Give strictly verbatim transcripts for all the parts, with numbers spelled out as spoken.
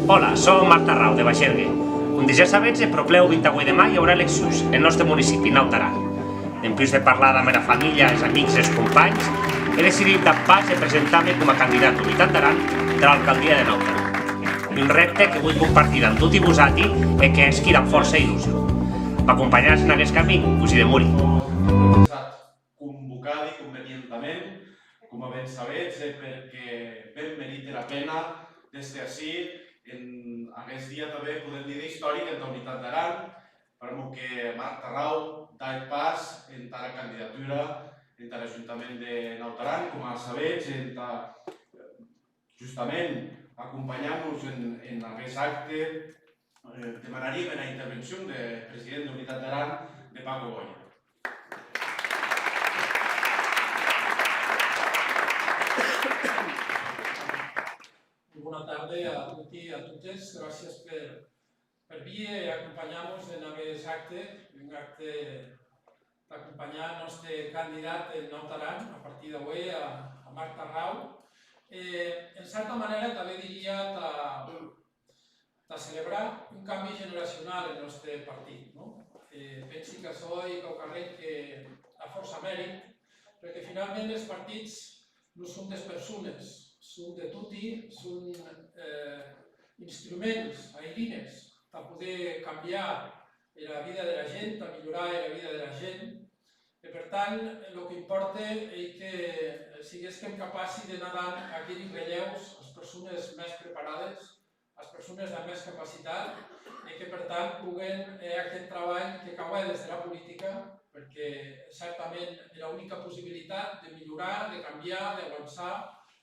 Hola, sò Marc Tarrau, de Bagergue. Com dejà sabetz, eth pròplèu vint-e-ueit de mai i aurà eleccions en nòste municipi, Naut Aran. Dempús de parlar damb era familha, es amics e es companhs, è decidit dar eth pas e presentar-me coma candidat d'Unitat d'Aran tara alcaldia de Naut Aran. Un rèpte que voi compartir damb toti vosati e que hèsqui damb fòrça illusion. M'acompanhatz en aguest camin, vos i demori. Convocadi convenientament, coma ben sabetz, e perque ben merite era pena d'èster ací en aguest dia, tanben podem díder, istoric entà Unitat d'Aran, pr'amor que Marc Tarrau da eth pas entara candidatura entar Ajuntament de Naut Aran, coma sabetz, entà justament acompanhar-nos en, en aguest acte, eh, demanaríem era intervencion deth president d'Unitat d'Aran, de Paco Boya. Bona tarde a toti e a totes. Gràcies per, per vier e acompanhar-mos en aguest acte, un acte d'acompanhar nòste candidat en Naut Aran, a partir d'aué, a, a Marc Tarrau. E, en cèrta manèra, tanben diria tà, tà celebrar un cambi generacionau en nòste partit, non? E pensi qu'açò ei quauquarren que a fòrça mèrit, perque finalment es partits non son des persones, son de toti, son, eh, instruments, airines, tà poder cambiar era vida dera gent, tà milhorar era vida dera gent. E, per tant, lo qu'impòrte ei que siguesquem capaci d'anar dant aqueri relhèus as persones mès preparades, as persones damb mès capacitat, e que, per tant, poguen hèr aqueth trabalh que cau hèr des dera politica, perque, cèrtament, era unica possibilitat de milhorar, de cambiar, d'avançar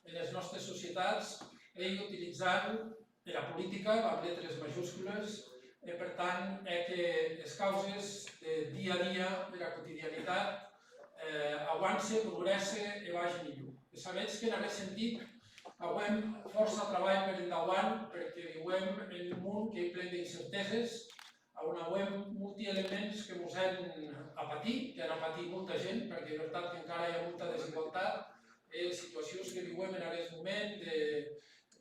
enes nòstes societats ei utilizant era politica, damb letres majuscules, e, per tant, hèr que es causes de dia a dia, dera quotidianitat, eh, auance, progrèsse e vage milhor. E sabetz que, en aguest sentit, auem fòrça trabalh per endauant, perque viuem en un mon qu'ei plen d'incerteses, a on auem molti elements que mos hèn a patir, que hèn a patir molta gent, perque ei vertat qu'encara i a molta desigualtat, e situacions que viuem en aguest moment de,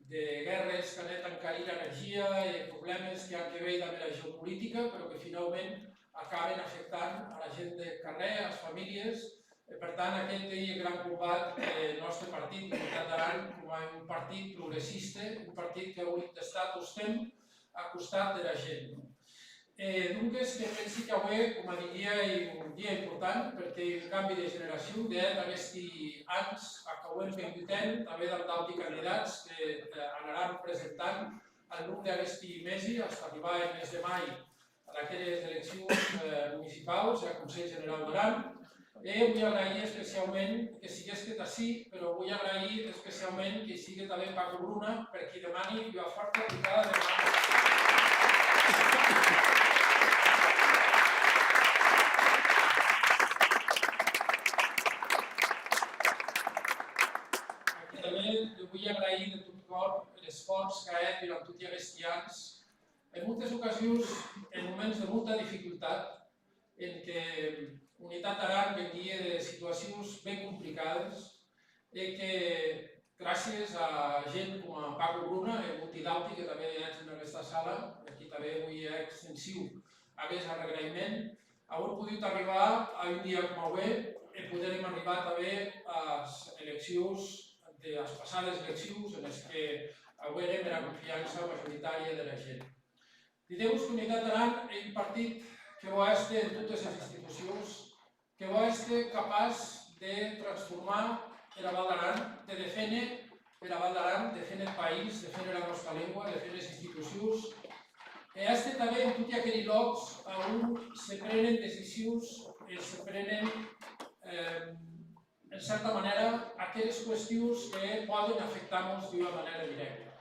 de guèrres qu'an hèt encarir era energia e problèmes que an que veir damb era geopolitica, però que finaument acaben afectant ara gent deth carrèr, as familhes, e, per tant, aqueth ei eth gran combat deth nòste partit, d'Unitat d'Aran, coma un partit progressiste, un partit qu'a auut d'estar tostemp a costat dera gent, non? E donques, que pensi qu'aué, coma didia, ei un dia important, perque ei un cambi de generacion, de hèt, aguesti ans ac auem vengut hènt, tanben damb d'auti candidats que, eh, anaràn presentant al long d'aguesti mesi, hasta arribar en mes de mai ad aqueres eleccions, eh, municipaus e a Conselh Generau d'Aran. E voi agraïr especiaument que siguesquetz ací, però voi agraïr especiaument que i sigue tanben Paco Bruna, per qui demani ua fòrta picada de man. Aquí tanben li voi agraïr de tot còr l'esfòrç qu'a hèt durant toti aguesti ans, en moltes ocasions, en moments de molta dificultat, en que Unitat d'Aran venguie de situacions ben complicades e que, gràcies a gent coma Paco Bruna e molti d'auti que tanben ètz en aguesta sala, e aquí tanben voi hèr extensiu aguest arregraïment, auem podut arribar a un dia coma aué e podérem arribar tanben as eleccions, de, as passades eleccions, enes que auérem era confiança majoritària dera gent. Didé-vos qu'Unitat d'Aran ei un partit que vò èster en totes es institucions, que vò èster capaç de transformar era Val d'Aran, de deféner era Val d'Aran, deféner eth país, deféner era nòsta lengua, deféner es institucions, e èster tanben en toti aqueri lòcs a on se prenen decisions e se prenen, eh, en cèrta manèra, aqueres qüestions que pòden afectar-mos d'ua manèra dirècta.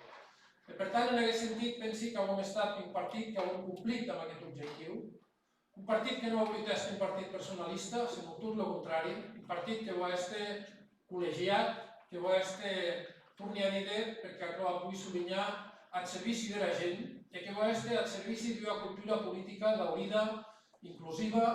E, per tant, en aguest sentit, pensi qu'auem estat un partit qu'auem complit damb aguest objectiu, un partit que non a volut èster un partit personalista, senon tot lo contrari, un partit que vò èster collegiat, que vò èster, torni a díder, perque aquò ac voi solinhar, ath servici dera gent, e que vò èster ath servici d'ua cultura politica daurida, inclusiva,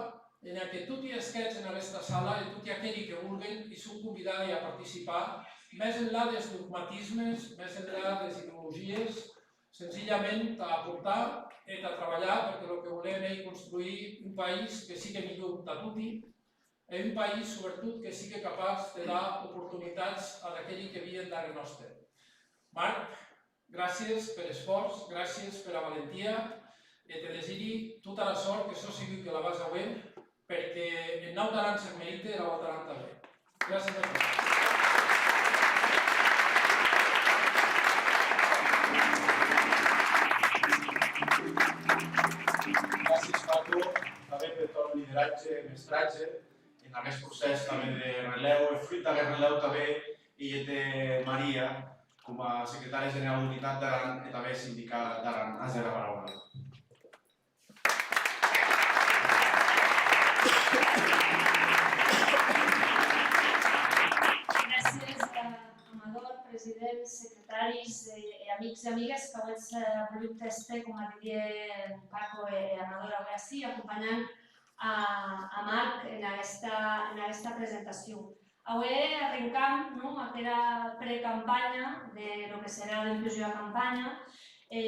ena que toti es qu'ètz en aguesta sala e toti aqueri que vulguen i son convidadi a participar, mès enlà des dogmatismes, mès enlà des ideologies, senzilhament tà aportar e tà trabalhar, perque lo que volem ei construir un país que sigue milhor tà toti e un país, sobretot, que sigue capaç de dar oportunitats ad aqueri que vien darrèr nòste. Marc, gràcies per esfòrç, gràcies pera valentia, e te desiri tota era sòrt, que sò segur que la vas auer, perque en Naut Aran s'ac merite, era Val d'Aran tanben. Gràcies a tots. Gràcies, Paco, tanben per tòn lideratge e mestratge en aguest procès tanben de relèu, e fruit d'aguest relèu tanben i eth de Maria, coma secretària generau d'Unitat d'Aran e tanben sindica d'Aran. As era paraula. Gràcies a Amador, president, secretaris e, e amics e amigues qu'auetz, eh, volgut èster, coma didie Paco e, e Amador, aué ací, acompanhant a, a Marc en aguesta, en aguesta presentacion. Aué arrencam, non, aquera precampanha de lo que serà dempús ua campanha, e,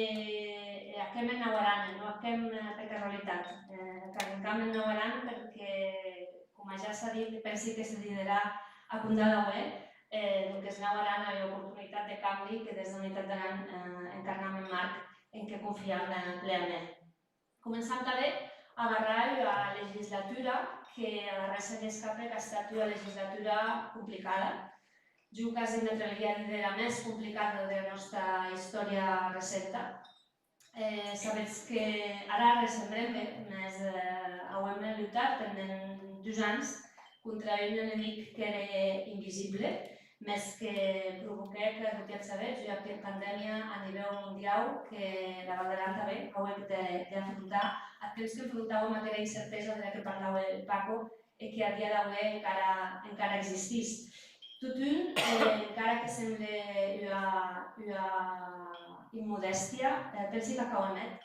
e ac hèm en Naut Aran, non ac hèm, eh, per casualitat. Eh, qu'arrencam en Naut Aran perque, coma ja s'a dit, e pensi que se diderà a compdar d'aué, eh, donques Naut Aran a ua oportunitat de cambi que des d'Unitat d'Aran, eh, encarnam en Marc, en qué confiam, eh, pleament. Començam tanben a barrar ua legislatura que a res se n'escape qu'a estat ua legislatura complicada. Jo quasi m'atreviria a díder era mès complicada dera nòsta istòria recenta. Eh, sabetz que ara arren se'n brembe, mès, eh, auem lutat pendent dus ans contra un enemic qu'ère invisible, mès que provoquèc, toti ac sabetz, ua pi-, pandèmia a nivèu mondiau que la Val d'Aran tanben auec de, d'afrontar, ath temps qu'enfrontàuem aquera incertesa dera que parlaue Paco e que a dia d'aué encara, encara existís. Totun, eh, encara que semble ua, ua immodèstia, eh, pensi qu'ac auem hèt,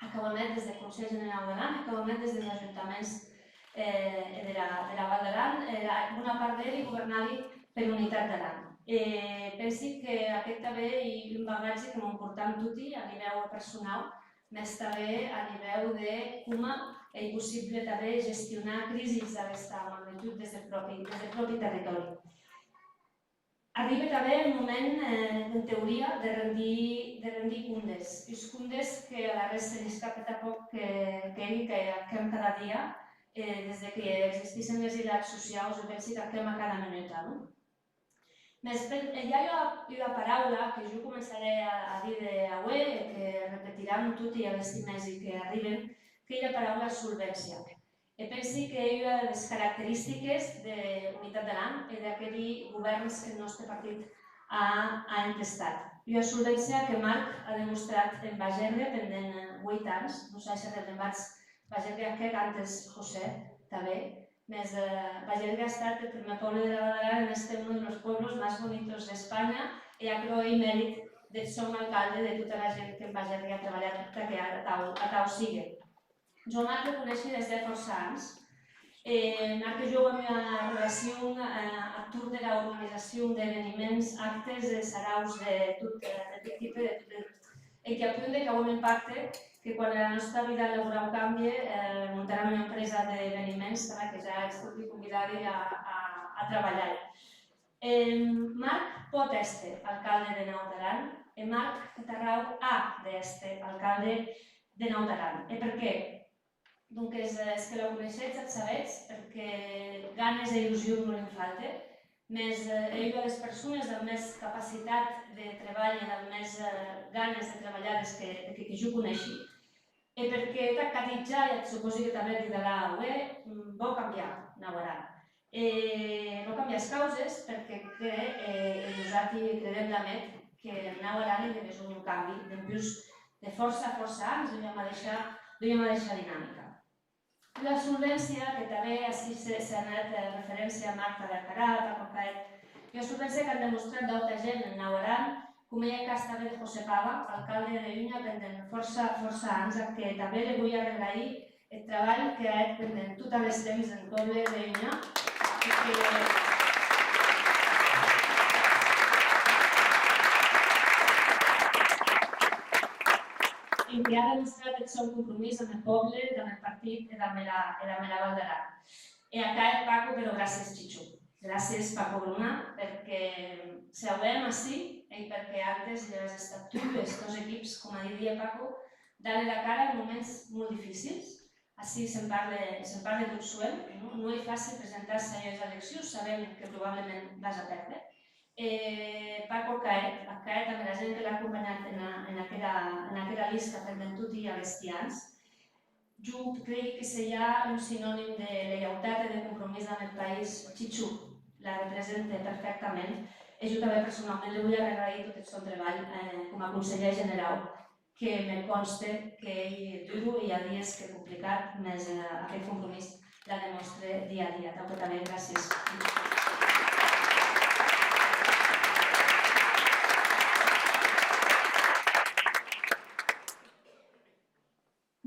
ac auem hèt des deth Conselh Generau d'Aran, ac auem hèt des des ajuntaments, eh, e dera, dera Val d'Aran, era bona part d'eri governadi per Unitat d'Aran. E pensi que aqueth tanben ei un bagatge que mos portam toti a nivèu personau, mès tanben a nivèu de coma ei possible tanben gestionar crisis d'aguesta magnitud des deth pròpi, des deth pròpi territòri. Arribe tanben un moment, eh, en teoria, de rendir, de rendir compdes. Uns compdes que a la rèsta li escape tanpòc que, que ei que ac hèm cada dia, eh, des de que existissen es hilats sociaus, jo pensi qu'ac hèm a cada minuta, non? Mès pen-, eh, i a ua, ua paraula que jo començarè a, a díder aué e que repetiram toti aguesti mesi que arriben, qu'ei era paraula solvéncia. E pensi qu'ei ua des caracteristiques de Unitat d'Aran e d'aqueri govèrns qu'eth nòste partit a, a entestat. Ua solvéncia que Marc a demostrat en Bagergue pendent, eh, ueit ans, non sai se rebrembatz, Bagergue ac hec antes José, tanben, mès, eh, Bagergue a estat eth prumèr pòble dera Val d'Aran en èster un de los pueblos más bonitos de España, e aquerò ei mèrit deth sòn alcalde, de tota era gent qu'en Bagergue a trabalhat tà que ara atau, atau sigue. Jo Marc lo coneishi des de fòrça ans. E Marc e jo auem ua relacion, eh, ath torn dera organizacion d'eveniments, actes e saraus de tot, eh, de tot tipe, de, de, enquia punt de qu'auem un pacte que quan era nòsta vida laborau cambie, eh, montaram ua empresa d'eveniments tara que ja estudi convidadi a, a, a trabalhar. Em, Marc pòt èster alcalde de Naut Aran e Marc Tarrau a d'èster alcalde de Naut Aran. E perqué? Donques, eh, es que lo coneishetz, ac sabetz, perque ganes e illusion non li'n falte, mès, eh, ei ua des persones damb mès capacitat de trebalh e damb mès, eh, ganes de trabalhar des que, de que, que jo coneishi. E perque eth ac a dit ja, e ac supòsi que tanben diderà aué, mm, vò cambiar Naut Aran. E vò cambiar es causes perque cree, e, e nosati credem damb eth, que Naut Aran ei de besonh un cambi, dempús de fòrça, fòrça ans, d'ua madeisha, d'ua madeisha dinamica. Ua solvéncia que tanben ací se, se n'hèt, eh, referéncia Marc Tarrau, Paco Caet, ua solvéncia qu'an demostrat d'auta gent en Naut Aran, com ei eth cas tanben de José Pava, alcalde de Unha pendent fòrça, fòrça ans, a que tanben le voi arregraïr Eth trabalh que a hèt pendent tot aguest temps en pòble de Unha, e que, e que a demostrat eth sòn compromís damb eth pòble, damb eth partit e damb era, e damb era Val d'Aran. E ac a hèt Paco, però gràcies, Chichu. Gràcies, Paco Bruna, perque se auem ací, ei perque antes i as estat tu e es tòs equips, coma didie Paco, dant era cara en moments molt dificils. Ací se'n parle, se'n parle tot soent, non? Non ei facil presentar-se a ues eleccions sabent que probablement vas a pèrder. E Paco ac a hèt, ac a hèt damb era gent que l'a acompanhat ena, en aquera, en aquera lista pendent toti aguesti ans. Jo creigui que se i a un sinonim de leiautat e de compromís damb eth país, Chichu la represente perfèctament, e jo tanben personaument le voi arregraïr tot eth sòn trebalh, eh, coma conselhèr generau, que me cònste qu'ei duro e i a dies qu'ei complicat, mès, eh, aqueth compromís la demòstre dia a dia. Tau que tanben, gràcies.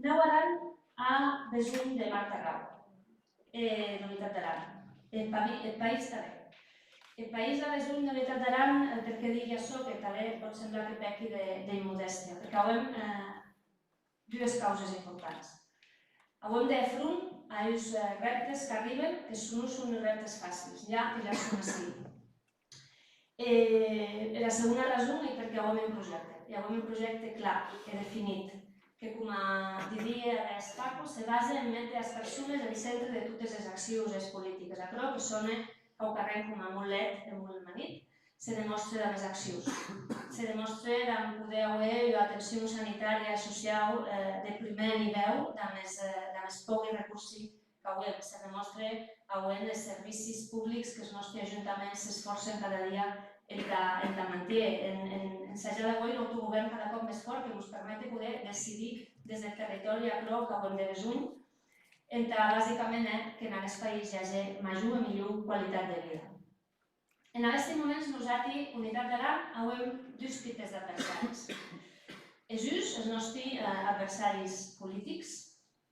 Naut Aran a besonh de Marc Tarrau e d'Unitat d'Aran. Eth pavi-, eth país tanben. Eth país a besonh d'Unitat d'Aran, eh, perqué digui açò, que tanben pòt semblar que pèqui de, d'immodèstia, perque auem, eh, dues causes importants. Auem de hèr front a uns, eh, rèptes qu'arriben, que son, non son uns rèptes facils, ja que ja son ací. E era segona rason ei perque auem un projècte, e auem un projècte clar e definit, que, coma didie aguest Paco, se base en méter as persones en centre de totes es accions e es politiques. Aquerò que sòne quauquarren coma molt lèth e molt manit, se demòstre damb es accions. Se demòstre damb poder auer ua atencion sanitària e sociau, eh, de prumèr nivèu damb es, eh, damb es pòqui recorsi qu'auem, se demòstre auent es servicis publics qu'es nòsti ajuntaments s'esfòrcen cada dia entà, entà mantier. En, en, en sajar d'auer un autogovèrn cada còp mès fòrt que mos permete poder decidir des deth territòri aquerò qu'auem de besonh, entà, basicament, hèr qu'en aguest país i age major e milhor qualitat de vida. En aguesti moments, nosati, Unitat d'Aran, auem dus tipes d'adversaris. Es uns, es nòsti, eh, adversaris politics,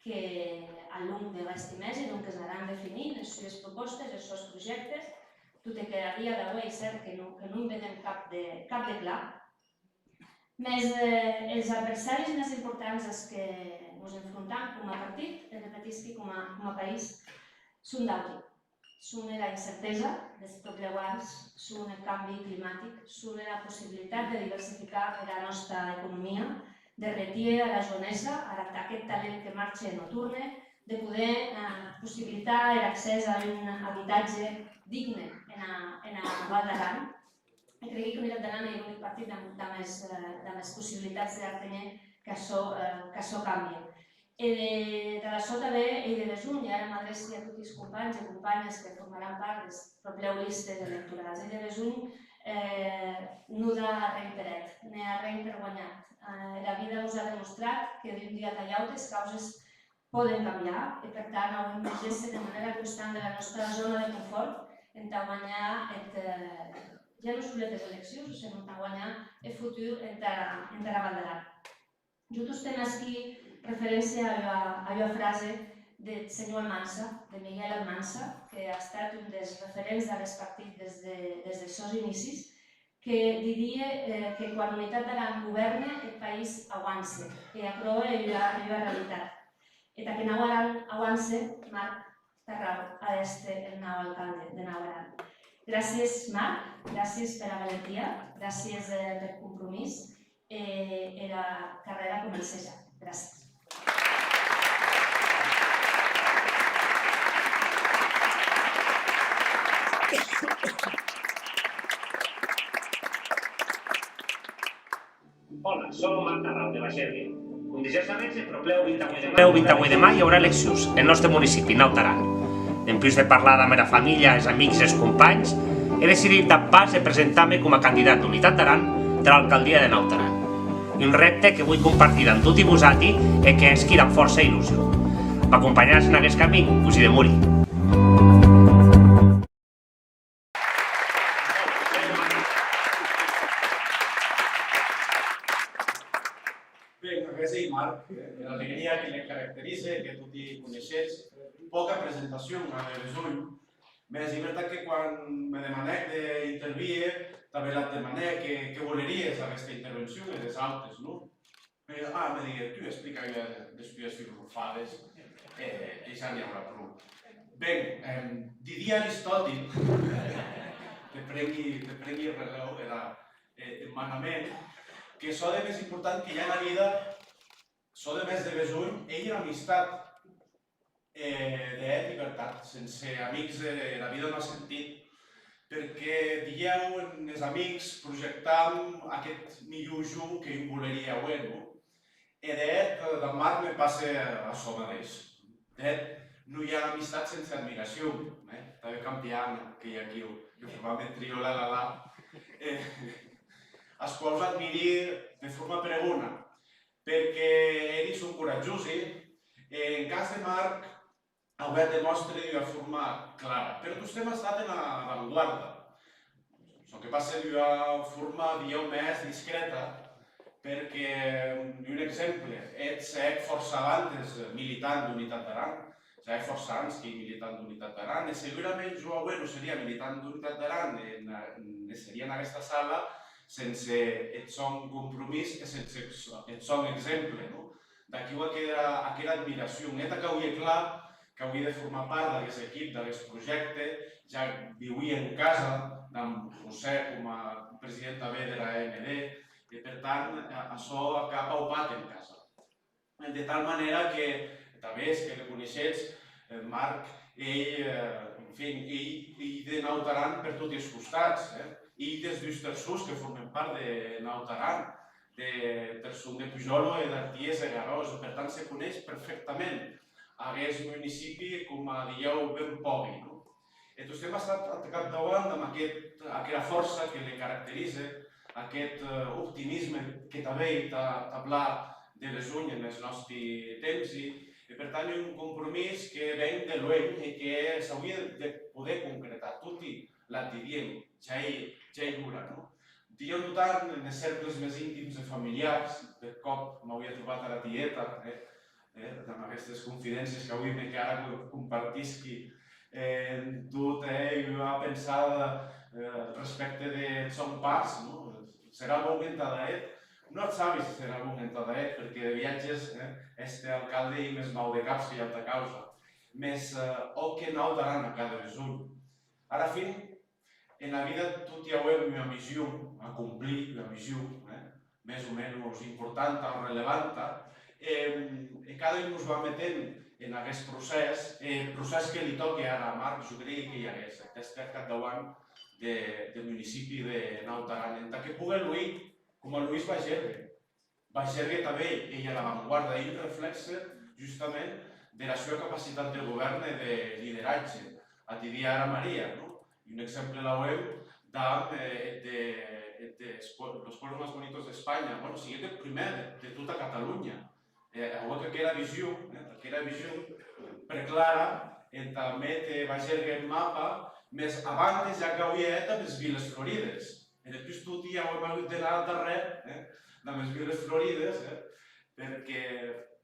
que, a long d'aguesti mesi, donques, anaràn definint es sues propòstes, es sòns projèctes, tot e que a dia d'aué ei cèrt que non, que non vedem cap de, cap de clar. Mès, eh, es adversaris mès importants as que mos enfrontam coma partit, e repetisqui, coma, coma país, son d'auti. Son era incertesa des pròplèu ans, son eth cambi climatic, son era possibilitat de diversificar era nòsta economia, de retier ara joenessa, ara, aqueth talent que marche e non torne, de poder, eh, possibilitar er accès a un abitatge digne ena, ena Val d'Aran. E creigui qu'Unitat d'Aran ei l'unic partit damb, damb es, eh, damb es possibilitats d'arténher qu'açò, eh, qu'açò cambie. E de, tad açò tanben ei de besonh, e ara m'adreci a toti es companhs e companhes que formaràn part des pròplèu listes electorals, ei de besonh, eh, non dar arren per hèt, ne arren per guanhat. Eh, era vida mos a demostrat que d'un dia tà l'aute es causes pòden cambiar, e per tant auem de gésser de manèra constant dera nòsta zòna de confòrt entà guanhar eth, eh, ja non solet es eleccions, senon entà guanhar eth futur entara, entara Val d'Aran. Jo tostemp hèsqui referéncia a ua, a ua frase deth senhor Almansa, de Miguel Almansa, que a estat un des referents d'aguest partit des de, des des sòns inicis, que didie, eh, que quan Unitat d'Aran govèrne, eth país auance, e aquerò ei ua, ua realitat. E tà que Naut Aran auance, Marc Tarrau a d'èster eth nau alcalde de Naut Aran. Gràcies, Marc, gràcies pera valentia, gràcies, eh, peth compromís, e era carrèra comence ja. Gràcies. Hola, sò Marc Tarrau, de Bagergue. Com ja sabetz, eth pròplèu vint-e-ueit de mai, pròplèu vint-e-ueit de mai i aurà eleccions en nòste municipi, Naut Aran. Dempús de parlar damb era familha, es amics e es companhs, è decidit dar pas e presentar-me coma candidat d'Unitat d'Aran tara alcaldia de Naut Aran. Un rèpte que voi compartir damb toti vosati e que hèsqui damb fòrça illusion. M'acompanharatz en aguest camin? Vos i demori. Ben, aguest ei Marc, eh, era alegria que le caracterize, que toti Pòca presentacion, a de besonh, mès ei vertat que quan me demanèc d'intervíer, tanben l'ac demanèc que, que voleries aguesta intervencion e des autes, non? E, ah, me diguec, tu explica ua des tues filosofades, e, e ja n'i aurà pro. Ben, em, didie Aristòtil, te prengui, te prengui relèu, era, eh, eth manament, que çò de mès important que i a ena vida, çò de mès de besonh, ei era amistat, eh, de hèt, ei vertat. Sense amics, eh, era vida non a sentit. Perque dilhèu enes amics projectam aqueth milhor jo que un volerie auer, non? E de hèt, eh, damb Marc me passe açò madeish. De hèt, non i a amistat sense admiracion, eh? Tanben Campiana, qu'ei aquiu, que formam eth trio La La La. Eh, as quaus admiri de forma pregona, perque eri son coratjosi, e en cas de Marc, aué ac demòstre d'ua forma clara, però tostemp a estat ena avantguarda. Çò que passe d'ua forma, dilhèu, mès discrèta, perque, un exemple, eth se hec fòrça abantes militant d'Unitat d'Aran, ja hè fòrça ans qu'ei militant d'Unitat d'Aran, e segurament jo aué non seria militant d'Unitat d'Aran, e na-, ne seria en aguesta sala, sense eth sòn compromís e sense eth sòn exemple, non? D'aquiu aquera, aquera admiracion. Eth ac auie clar, qu'auie de formar part d'aguest equip, d'aguest projècte, ja viuie en casa damb José coma president tanben dera A M D, e per tant, a-, açò ac a paupat en casa. De tal manèra que, tanben, es que le coneishetz, eh, Marc, ei, eh, enfin, ei, ei de Naut Aran per toti es costats, eh? Ei des dus terçons que formen part de Naut Aran, de terçon de Pujòlo e d'Arties e Garòs, e per tant se coneish perfèctament aguest municipi coma dilhèu ben pògui, non? E tostemp a estat ath capdauant damb aqueth, aquera fòrça que le caracterize, aqueth, eh, optimisme que tanben ei ta, ta plan de besonh enes nòsti tempsi, e per tant un compromís que ven de luenh e que s'auie de poder concretar. Toti l'ac didien, ja ei, ja ei ora, non? Dilhèu non tant enes cercles mès intims e familiars, deth còp m'auia trobat ara tieta, eh? Eh, damb aguestes confidéncies qu'auí me què ara co-, compartisqui, eh, tot, eh, ua pensada, eh, respècte deth sòn pas, non? Serà bon entada eth? Non ac sabi se serà bon entada eth, perque de viatges, eh, èster alcalde ei mès mau de caps que ua auta causa. Mès, eh, òc que Naut Aran ac a de besonh. Ara fin, ena vida toti auem ua mission a complir, ua mission, eh, mès o menos importanta o relevanta, e, e cada un mos va metent en aguest procès, e eth procès que li tòque ara a Marc, jo crei qu'ei aguest, d'èster ath capdauant de, deth municipi de Naut Aran, entà que pogue luir coma luís Bagergue. Bagergue tanben ei a l'avantguarda, ei un reflèxe justament dera sua capacitat de govèrn e de lideratge. Ac didie ara Maria, non? Un exemple l'auem damb, eh, eth de, eth de Los pueblos más bonitos de España. Bueno, siguec eth prumèr de, de tota Catalonha. Eh, auec aquera vision, eh, aquera vision preclara entà méter Bagergue en mapa, mès abantes ja qu'auie hèt damb es Viles Florides. E dempús toti auem agut d'anar darrèr, eh, damb es Viles Florides, eh, perque,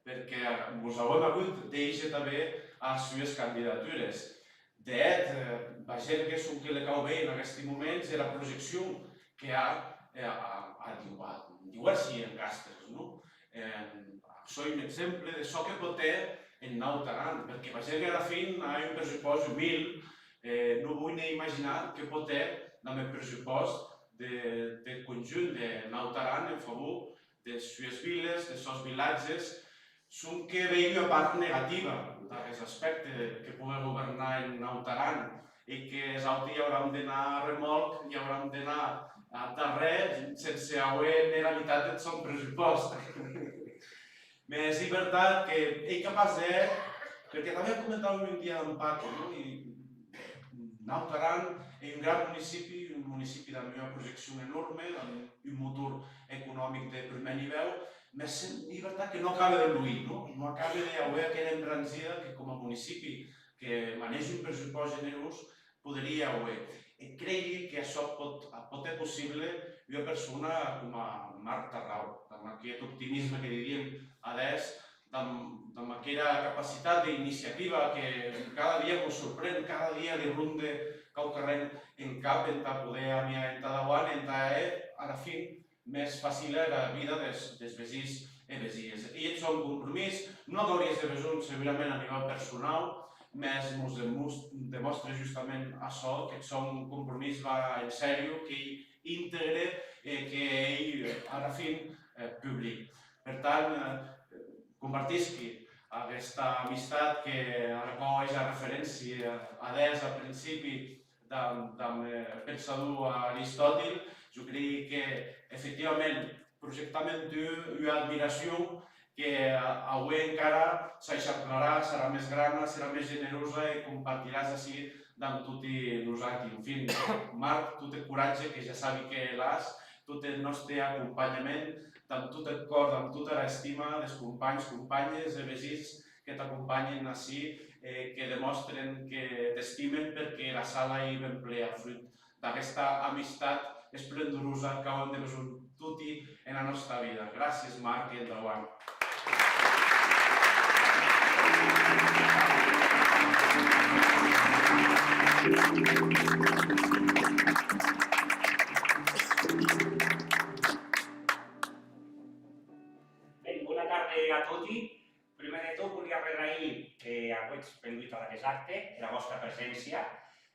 perque mos auem agut d'èisher tanben as sues candidatures. De hèt, eh, Bagergue, sonque le cau veir en aguesti moments era projeccion que a, eh, a, a, a diu-, a diuèrsi encastres, non? Eh, soi un exemple de çò que pòt hèr en Naut Aran, perque Bagergue, ara fin, a un pressupòst umil, eh, non voi ne imaginar que pòt hèr damb eth pressupòst de, deth conjunt de Naut Aran en favor des sues viles, des sòns vilatges, sonque veigui ua part negativa d'aguest aspècte que pogue governar en Naut Aran, e qu'es auti i auram d'anar a remòlc, i auram d'anar a darrèr, sense auer ne era mitat deth sòn pressupòst. Mès ei vertat que ei capaç de, perque tanben ac comentàuem un dia damb Paco, non? E Naut Aran ei un gran municipi, un municipi damb ua projeccion enòrme, damb un motor economic de prumèr nivèu, mès ei vertat que non acabe de luir, non? Non acabe d'auer aquera embranzida que coma municipi que maneja un pressupòst generós poderie auer. E creigui que açò pòt, pòt hèr possible ua persona coma Marc Tarrau, damb aqueth optimisme que didíem adès, damb, damb aquera capacitat d'iniciativa que cada dia mos sorpren, cada dia li ronde quauquarren en cap entà poder amiar entà dauant, entà hèr, ara fin, mès facila era vida des, des vesins e vesies. E eth sòn compromís, non a gauries de besonh segurament a nivèu personau, mès mos demos-, demòstre justament açò, qu'eth sòn compromís va en sèrio, qu'ei íntegre e qu'ei, eh, ara fin, eh, public. Per tant, eh, compartisqui aguesta amistat que ara cau hèja referéncia adès a principi damb, damb, eh, eth pensador Aristòtil. Jo crei que, efectivament, projectam en tu ua admiracion que, eh, aué encara s'aisharclarà, serà mès grana, serà mès generosa e compartiràs ací damb toti nosati. En fin, Marc, tot eth coratge que ja sabi que l'as, tot eth nòste acompanhament, damb tot eth còr, damb tota era estima des companhs, companhes e vesins que t'acompanhen ací, eh, que demòstren que t'estimen, perque era sala ei ben plea, frut d'aguesta amistat esplendorosa qu'auem de besonh toti ena nòsta vida. Gràcies, Marc, e endauant. Ben, bona tarde a toti. Prumèr de tot, volia arregraïr que aguetz vengut ad aguest acte, era vòsta preséncia.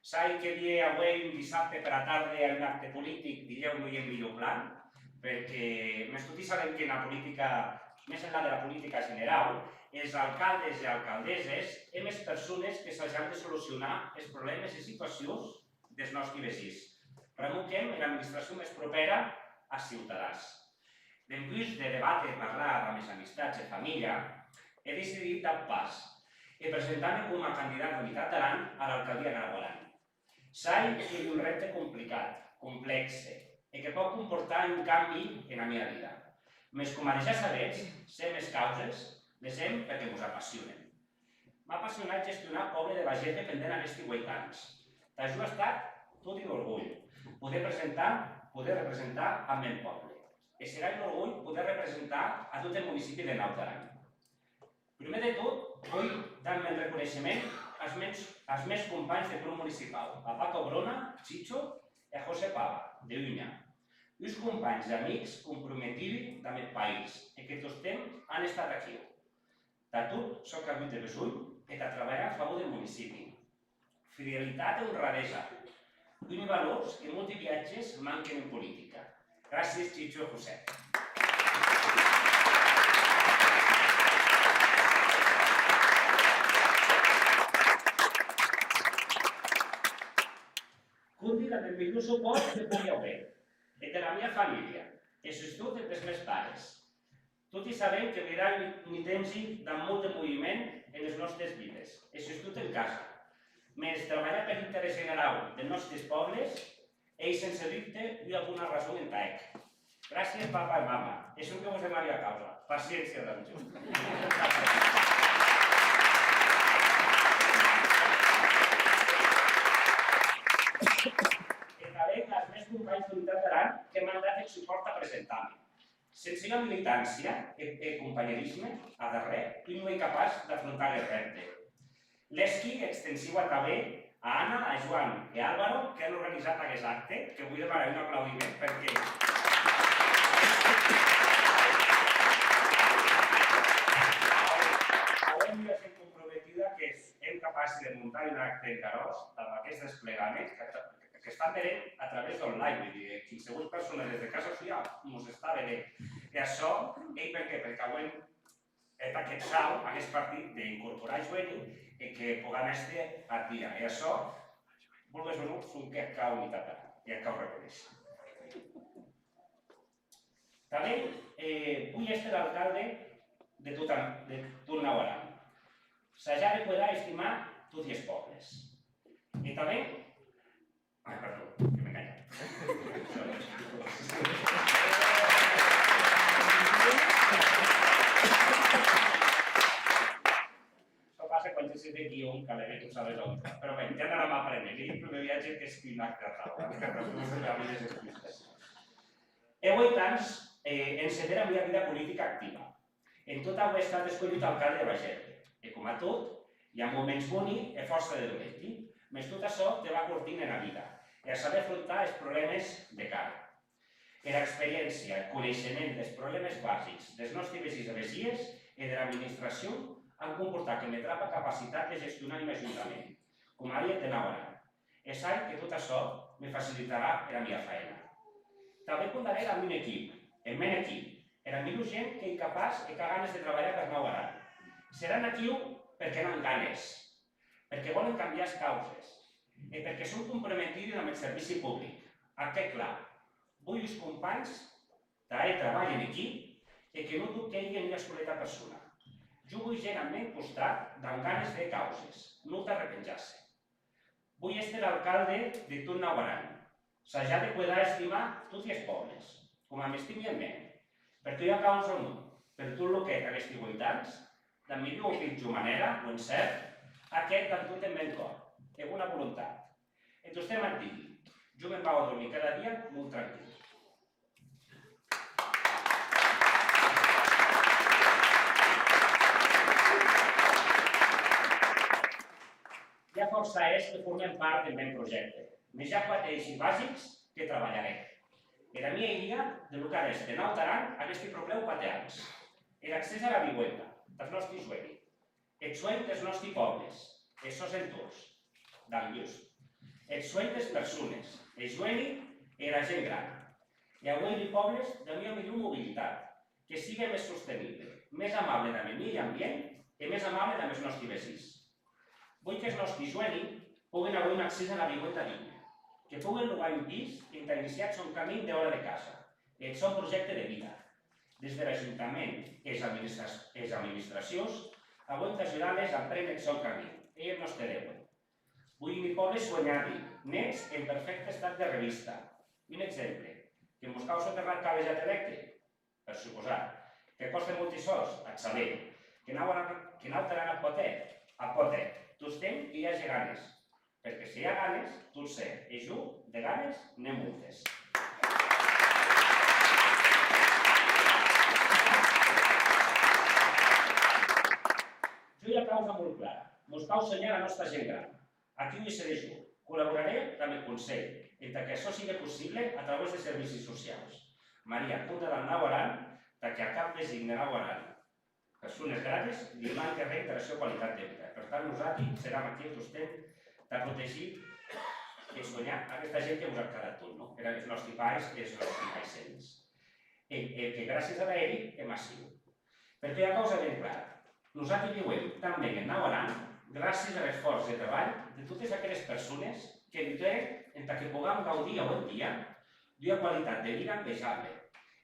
Sai que vier aué un dissabte pera tarde a un acte politic, dilhèu non ei eth milhor plan, perque mès toti sabem qu'ena politica, mès enlà dera politica generau, es alcaldes e alcaldeses èm es persones que sajam de solucionar es problèmes e situacions des nòsti vesins. Pr'amor qu'èm era administracion mès propèra as ciutadans. Dempús de debàter e parlar damb es amistats e familha, è decidit dar pas e presentar-me coma candidat d'Unitat d'Aran ara alcaldia de Naut Aran. Sai qu'ei un rèpte complicat, complèxe, e que pòt comportar un cambi ena mia vida. Mès coma dejà sabetz, s'èm es causes, les hèm perque mos apassionen. M'a apassionat gestionar eth pòble de Baiete pendent aguesti ueit ans. Tà jo a estat tot un orgulh poder presentar, poder representar ath mèn pòble. E serà un orgulh poder representar a tot eth municipi de Naut Aran. Prumèr de tot, voi dar eth mèn reconeishement as mèns, as mèns companhs deth grop municipau, a Paco Brona, Chicho, e a José Pava, de Unha. Uns companhs e amics comprometudi damb eth país e que tostemp an estat aquiu. Tà tot çò qu'a agut de besonh e tà trabalhar a favor deth municipi. Fidelitat e onradesa, uni valors que molti viatges manquen en politica. Gràcies, Chicho e José. Compdi damb eth milhor supòrt que pogui auer, eth dera mia familha, e sustot eth des mèns pares. Toti sabem que viram un, un tempsi damb molt de moviment enes nòstes vides, e sustot en casa. Mès trabalhar per interès generau des nòstes pòbles ei, sense dubte, ua bona rason entà hè'c. Gràcies, papa e mama, e sonque vos demani ua causa, paciéncia damb jo. E tanben as mèns companhs d'Unitat d'Aran que m'an dat eth supòrt tà presentar-me. Sense ua militància e, e companherisme a darrèr, un non ei capaç d'afrontar aguest rèpte. L'esqui extensiu a tanben a Anna, a Joan e a Álvaro, qu'an organizat aguest acte, que voi demanar un aplaudiment perque auem ua gent comprometuda, qu'èm capaci de montar un acte en Garòs damb aguest desplegament que, qu'estam venent a través d'online, voi díder, quinsevolh persona des de casa sua mos està venent. E açò ei perqué? Perque auem hèt aqueth saut, aguest partit d'incorporar joeni e que pogam èster ath dia. E açò, volgues o non, sonque ac cau Unitat d'Aran e ac cau reconéisher. Tanben, eh, voi èster alcalde de tot, de tot Naut Aran. Sajar de poder estimar toti es pòbles. E tanben, ai, perdon, que m'è calhat. Açò passe quan se sent en guion, que a la vegada sabes on. Però ben, ja anaram apréner. Ei eth prumèr viatge qu'èsqui un acte atau, eh? Que t'acusi damb es excuses. E ueit ans, eh, encetéram ua vida politica activa. En tot auer estat escuelhut alcalde de Bagergue, e coma tot, i a moments boni e fòrça de dolenti, mès tot açò te va curtint ena vida, e a saber afrontar es problèmes de cara. Era experiéncia, eth coneishement des problèmes basics des nòsti vesins e vesies e dera administracion an comportat que me trapa capacitat de gestionar un ajuntament, coma ei eth de Naut Aran. E sai que tot açò me facilitarà era mia faena. Tanben compdarè damb un equip, eth mèn equip, era milhor gent qu'ei capaç e qu'a ganes de trabalhar per Naut Aran. Seràn aquiu perque n'an ganes, perque vòlen cambiar es causes e perque son comprometudi damb eth servici public. Ac è clar, voi uns companhs tà hèr trabalh en equip e que non tot queigui en ua soleta persona. Jo voi gent ath mèn costat damb ganes de hèr causes, non tà repenjar-se. Voi èster alcalde de tot Naut Aran, sajar de cuedar e estimar toti es pòbles, coma m'estimi eth mèn, per ua causa o non, per tot lo qu'è hèt aguesti ueit ans, damb milhor o pitjor manèra o encèrt, ac è hèt damb tot eth mèn còr e bona volontat. E tostemp ac digui, jo me'n vau a dormir cada dia molt tranquil. I a fòrça hèrs que formen part deth mèn projècte, mès i a quate èishi basics que trabalharè. Era mia idia de lo qu'a d'èster Naut Aran aguesti pròplèu quate ans: er accès ara viuenda tàs nòsti joeni, eth suenh des nòsti pòbles e es sòns entorns, damb lhums, eth suenh des persones, es joeni e era gent grana, e auer li pòbles damb ua milhor mobilitat, que sigue mès sostenible, mès amable damb eth miei ambient e mès amable damb es nòsti vesins. Voi qu'es nòsti joeni poguen auer un accès ara viuenda digne, que poguen logar un pis entà iniciar eth sòn camin dehòra de casa e eth sòn projècte de vida. Des der Ajuntament e es administra-, es administracions auem d'ajudar-les a préner eth sòn camin, ei eth nòste déuer. Voi un pòble suenhadi, nets e en perfècte estat de revista. Un exemple, que mos cau soterrar eth cablejat electric? Per suposat. Que còste molti sòs? Ac sabem. Que Naut Aran, que Naut Aran ac pòt hèr? Ac pòt hèr. Tostemp que i age ganes. Perque se i a ganes, tot se hè, e jo, de ganes, n'è moltes. Jo i a ua causa molt clara. Mos cau suenhar era nòsta gent grana. Aquiu i serè jo. Collaborarè damb eth Conselh entà que açò sigue possible a trauès des servicis sociaus. Maria, compda damb Naut Aran tà que a cap vesin de Naut Aran, persones granes, li manque arren tara sua qualitat de vida. E, per tant, nosati seram aquiu tostemp tà protegir e suenhar aguesta gent que mos ac a dat tot, non? Era, es nòsti pairs e es nòsti paisens. E, e que gràcies ara eri èm aciu. Perque ua causa ei ben clara, nosati viuem tan ben en Naut Aran gràcies ar esfòrç e trabalh de totes aqueres persones que lutèren entà que pogam gaudir aué en dia d'ua qualitat de vida envejable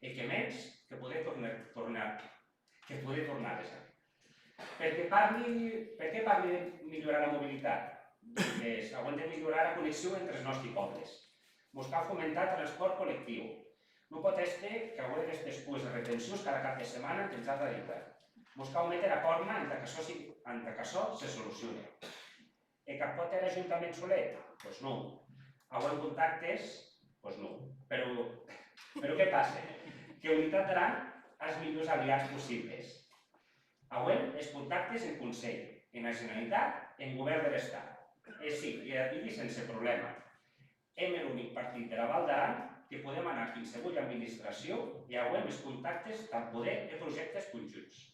e que mens que poder tornar, tornar, que poder tornar-les a. Perque parli, perqué parli de milhorar era mobilitat? Donques, auem de milhorar era connexion entre es nòsti pòbles. Mos cau fomentar eth transpòrt collectiu. Non pòt èster qu'auer aguestes cues de retencions cada cap de setmana en tempsada d'iuèrn. Mos cau méter era còrna entà qu'açò si, entà qu'açò se solucione. E qu'ac pòt hèr er Ajuntament solet? Pues non. Auem contactes? Pues non. Però, però qué passe? Que Unitat d'Aran a es milhors aliats possibles. Auem es contactes en Conselh, ena Generalitat e en Govèrn der Estat. E sí, e ac digui sense problèma. Èm er unic partit dera Val d'Aran que podem anar a quinsevolh administracion e auem es contactes tà poder hèr projèctes conjunts.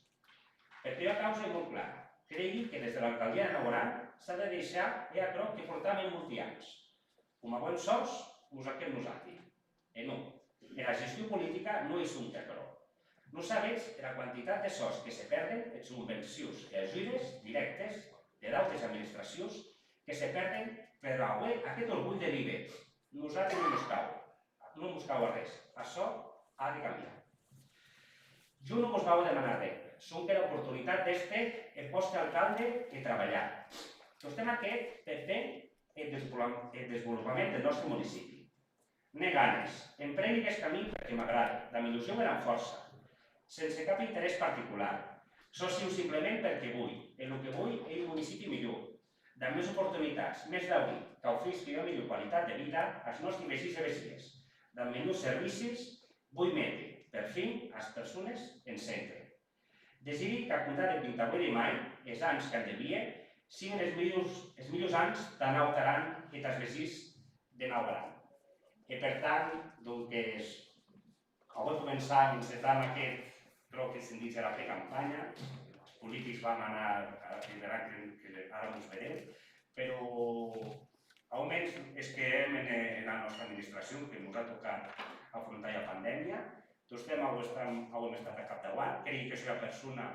Perque ua causa ei molt clara. Creigui que des dera alcaldia de Naut Aran s'a de deishar hèr aquerò que portam hè molti ans. Coma bons sòs, mos ac hèm nosati. E non, era gestion politica non ei sonque aquerò. Non sabetz era quantitat de sòs que se pèrden en subvencions e ajudes dirèctes de d'autes administracions que se pèrden per auer aqueth orgulh de víver. Nosati non mos cau, non mos cau arrés. Açò a de cambiar. Jo non vos vau a demanar arren, sonque era oportunitat d'èster eth vòste alcalde e trabalhar. Tostemp aqueth per ben eth desvolo-, eth desvolopament deth nòste municipi. N'è ganes, empreni aguest camin perque m'agrade, damb illusion e damb fòrça, sense cap interès particular. Sò aciu simplement perque voi, e lo que voi ei un municipi milhor, damb mès oportunitats, mès daurir, qu'aufrisque ua milhor qualitat de vida as nòsti vesins e vesies, damb milhors servicis. Voi méter, per fin, as persones en centre. Desiri qu'a compdar deth vint-e-ueit de mai, es ans qu'an de vier, siguen es milhors, es milhors ans tà Naut Aran e tàs vesins de Naut Aran. E per tant, donques, aué començam, encetam aqueth, tròp que se'n ditz era precampanha, es politics vam anar ara fin der an, que, que ara mos vedem, però aumens es que hèm en, ena nòsta administracion, que mos a tocat afrontar ua pandèmia, tostemp auem estat, auem estat a capdauant, crei que soi ua persona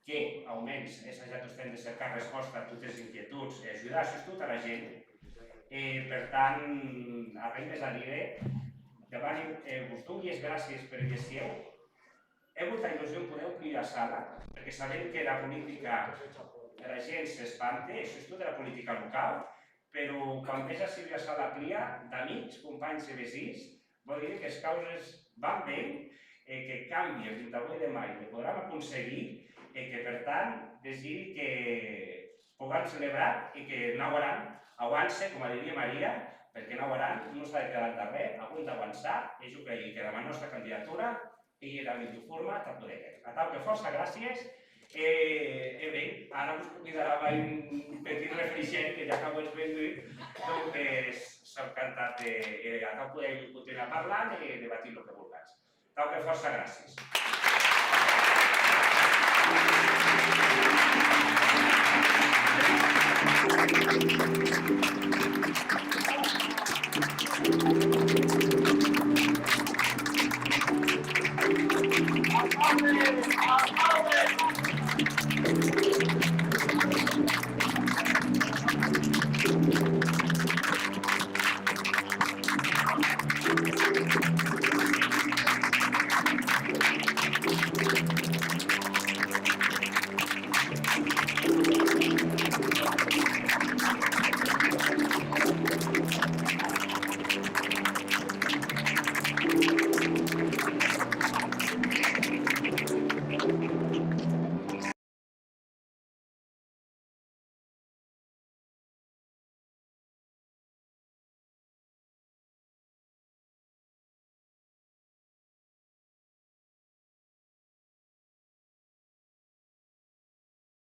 que, aumens, è sajat tostemp de cercar respòsta a totes es inquietuds e ajudar, sustot, ara gent. E, per tant, arren mès a díder, davant, eh, vos dongui es gràcies per eth sieu. È molta illusion poder omplir ua sala, perque sabem qu'era politica, era gent s'espante, e sustot era politica locau, però quan ves ací ua sala plia d'amics, companhs e vesins, vòl díder qu'es causes van ben e que cambi eth vint-e-ueit de mai le podram aconseguir e que, per tant, desiri que pogam celebrar e que Naut Aran auance, coma didie Maria, perque Naut Aran non s'a de quedar endarrèr, auem d'avançar, e jo crei que damb era nòsta candidatura ei era milhor forma tà poder hèr. Atau que fòrça gràcies, e, e ben, ara vos convidaram a un petit refrigèri, que ja qu'auetz vengut, donques, sò encantat de, e atau podem continuar parlant e debatir lo que volgatz. Atau que fòrça gràcies.